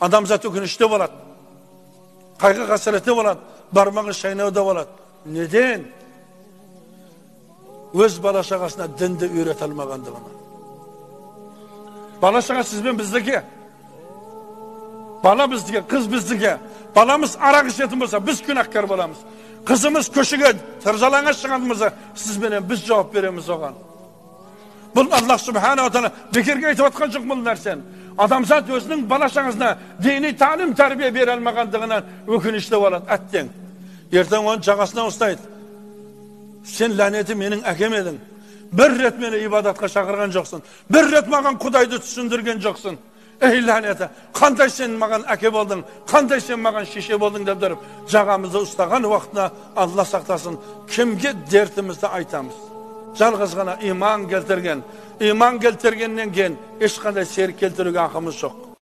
Адамзат өкініште болады, қайғы қасіретте болады, бармағы шайнауда болады. Неден? Өз бала шағасына дінді үйрете алмағандығына. Бала шаға сізбен біздікі. Бала біздікі, қыз біздікі. Баламыз арақ ішетін болса, біз күнәһкар боламыз. Қызымыз көшеге тыржалаңаш шығатын болса, сізбенен біз жауап береміз оған. Бұл Аллах субханала тағала бекерге айтып жатқан жоқ бұл нәрсені. Адамзат өзінің бала шағасына діни тәлім тәрбие бере алмағандығынан өкінішті болады. Әттең, ертең оның жағасынан ұстайды. Сен ләнеті менің әкем едің. Бір рет мені ибадатқа шақырған жоқсың. Бір рет маған Құдайды түсіндірген жоқсың. Ей ләнеті, қандай сен маған әке болдың, қандай сен маған шеше болдың деп тұрып, жағамызды ұстаған уақытына Алла сақтасын, кімге дертімізді айтамыз? Жалғыз ғана иман келтірген, иман келтіргеннен кейін ешқандай серік келтіруге ақымыз жоқ.